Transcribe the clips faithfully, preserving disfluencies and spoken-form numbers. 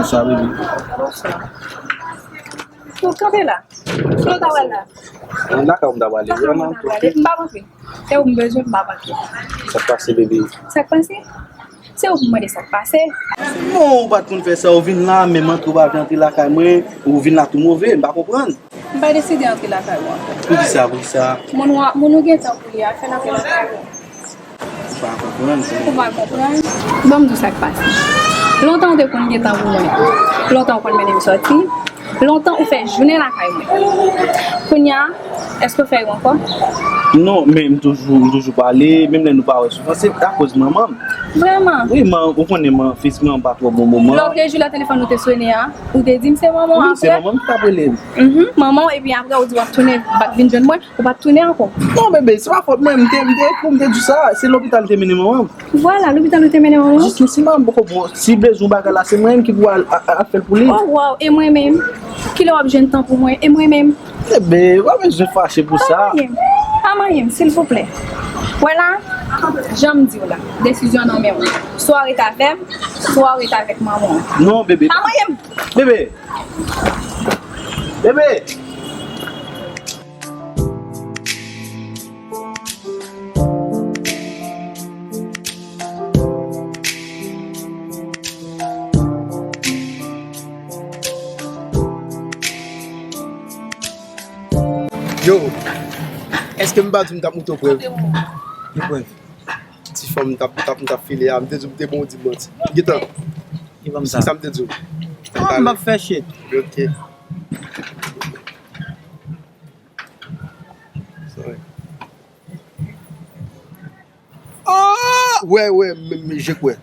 Sa, baby. Ou kanpe la. Kote w ta pral la? Lakay ou m ta pale. Lakay ou m ta pale. M p ap antre. Se ou m bezwen, m p ap antre. Sa k pase, baby? Sa k pase? Se ou pou mande sa k pase. Bon, ou pa t konn fè sa, ou vin la, menm antre ou pa vle antre lakay mwen, ou vin la tou move, m pa konprann. M pa deside antre lakay ou ankò. Poukisa, poukisa? Moun ou, moun ou gentan pou li a, fè l antre lakay ou. Ou pa konprann, se... Ou pa konprann? Ban m di w sa k pase. Lontan ou te konn gentan pou mwen. Lontan ou konn mennen m sòti. Lontan ou fè jounen lakay mwen. Kounye a, èske w fè yo ankò? Non, men m toujou, m toujou pale, menm lè nou pa wè souvan, se akoz manman m. Vrèman? Wi, man, ou konnen man, fizikman m pa twò bon moman. Lòt jou lè telefòn ou te sone a, ou te di m se manman w ap rele. Wi, se manman m ki t ap rele m. Mhm, manman w, epi apre ou di w ap tounen, w ap vin jwenn mwen, ou pa t tounen ankò. Non, bebe, se pa fòt mwen, m te, m te ekri w, m te di w sa, se lopital te mennen manman m. Vwala, lopital ou te mennen manman w? Jis m si manman m poko bon, si bezwen yon bagay la, se mwen menm ki pou al, a, a, al fè l pou li. Oh, wow, e mwen menm? Kilè w ap jwenn tan pou mwen? E mwen menm? Bebe, ou pa bezwen fache pou sa. Pa manyen m, pa manyen m, silvouplè. Wè la, jan m di w la, desizyon nan men w. Swa w ret avè m, swa w ret avèk manman w. Non, bebe. Pa manyen m. Bebe. Bebe. Yo, èske m pa di w m t ap montre w prèv? Ki prèv? Ti fanm m t ap, t ap, m t ap file a, m te di w m te bon, w di m manti. Gentan. Ki fanm sa? Sa m te di w. Ah, m p ap fè shit. Ok. Sorry. Oh! Wè, wè, m, m, je kwè.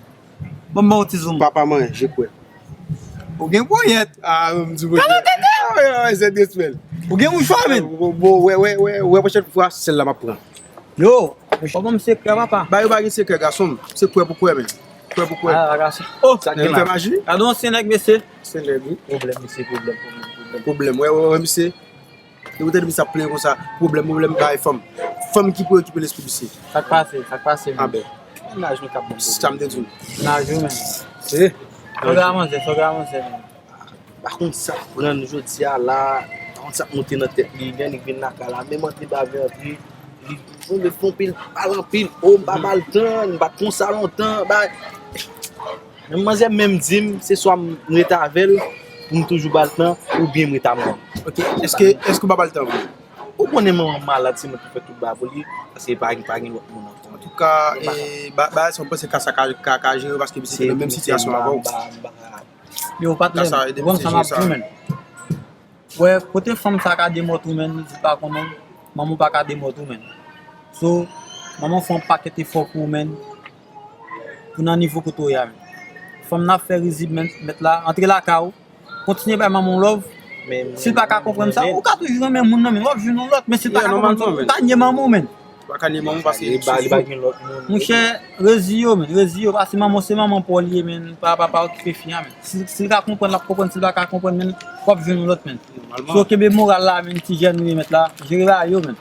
Bon, bon, ti zoom. Papa mwen, je kwè. Ou gen ponyèt. Ah, m di w. Kalan tete! Ah, wè, wè, se de semèn. Ou gen mouchwa, men. Bon, bon, wè, wè, wè, wè, pwochèn fwa, sèl la m ap pran. Yo, ou pa ban m sekrè, papa. Ba yo pa gen sekrè, gason m. Se kwè pou kwè, men. Kwè pou kwè. Ah, gason. Oh, sa gen fè maji. Gade yon se nèg, mesye. Se nèg, wi. Pwoblèm, mesye, pwoblèm, pwoblèm, pwoblèm. Pwoblèm, wè, wè, wè, mesye. Depi w tande misye ap plede konsa, pwoblèm, pwoblèm, bay fanm. Fanm ki preokipe lespri misye. Sa k pase, sa k pase, men? Ah ben. Mennaj nou k ap ban m pwoblèm. Sa m te di w. Mennaj ou, men. Eh. Sògè a manzè, sògè a manzè, men. Pa konn sa k pran l jodi a la, pa konn sa k monte nan tèt li, gen nèg vin lakay la, menm antre ba vle antre, li, li fè yon pil, pale anpil, o, m pa ba l tan, m pa t konsa lontan, bay. Men manzè menm di m, se swa m ret avè l pou m toujou ba l tan, oubyen m ret a mwen. Ok, èske, èske w pa ba l tan vre? Ou konnen manman m malad, se mwen ki fè tout bagay pou li, paske pa, pa gen lòt moun ankò. Antouka, e, ba, ba, sa m panse ka sa ka, ka, ka jere, paske misye te nan menm sitiyasyon avè w. Yo, patnè m, ou konn sa m ap di w, men. Wè, kote fanm sa ka demòt ou, men, li di pa konnen, manman w pa ka demòt ou, men. So, manman w fè yon pakèt efò pou ou, men, pou nan nivo kote w ye a, men. Fanm nan ap fè rizib, men, mèt la, antre lakay ou, kontinye bay manman w love. Si l pa ka konprann sa, ou ka toujou renmen moun nan, men, w ap jwenn yon lòt, men si l pa ka konprann sa, ou ka nye manman w, men. Ou pa ka nye manman w paske li pa gen lòt moun. Monchè, rezi yo, men, rezi yo, paske manman w se manman pa w li ye, men, pa, pa, pa okipe fi a, men. Si, si l ka konprann, l ap konprann, si l pa ka konprann, men, w ap jwenn yon lòt, men. So, kenbe moral la, men, ti jèn ou ye, mèt la, jere bagay yo, men.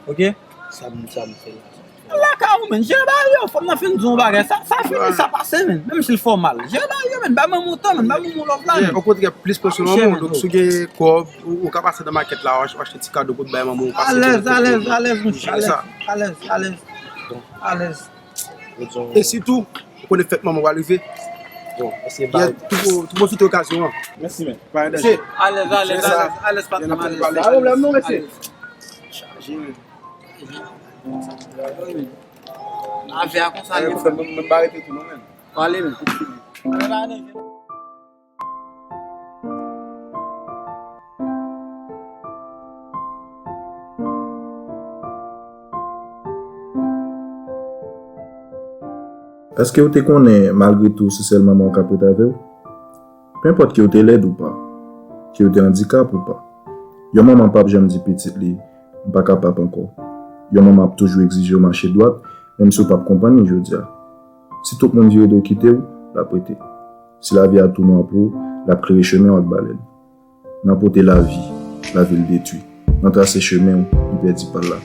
Ok? Sa m, sa m fè la, sa m fè la. Lakay ou, men, jere bagay yo, fanm nan fin di yon bagay, sa, sa fini, sa pase, men, menm si l fè w mal. Jere bagay yo, men, bay manman w tan, men, bay manman w love la, men. Okontrè, plis pran swen manman w, donk, si w gen kòb, ou, ou ka pase nan makèt la, w ach-, w achte ti kado pou bay manman w, pase. Alèz, alèz, alèz, monchè, alèz, alèz, alèz, alèz. E sitou, ou konnen fèt manman w pral rive. Bon, èske ba... Yeah, tou, tou pwofite okazyon an. Mèsi, men. Pa gen danje. Alèz, alèz, alèz, alèz, patnè m, alèz. Pa pwoblèm non, mesye. Chaje, men. Avè a konsa, men, men, men, pa rete tou non, men. Pale, men. Èske w te konnen, malgre tou, se sèl manman w k ap ret avè w? Penpòt ke w te lèd ou pa, ke w te andikap ou pa, yon manman p ap janm di pitit li, "M pa kapab ankò." Yon manman ap toujou egzije w mache dwat, menm si w p ap konprann li jodi a. Si tout moun vire do kite w, l ap rete. Si lavi a tou nwa pou ou, l ap klere chemen w ak balèn. Nan pote lavi, lavi l detwi. Nan trase chemen w, li pèdi pa l la.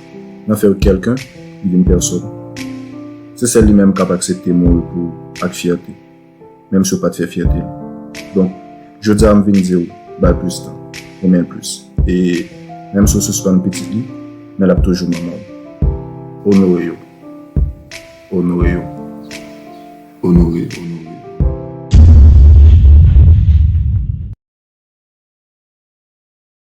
Nan fè w kèlken, li vin pèsòn. Se sèl li menm k ap aksepte mouri pou ou ak fyète, menm si w pa t fè fyète l. Donk, Jodi a m vin di w, ba l plis tan, renmen l plis. E menm si w sispann pitit li, men l ap toujou manman w. Onore yo. Onore yo. Onore yo.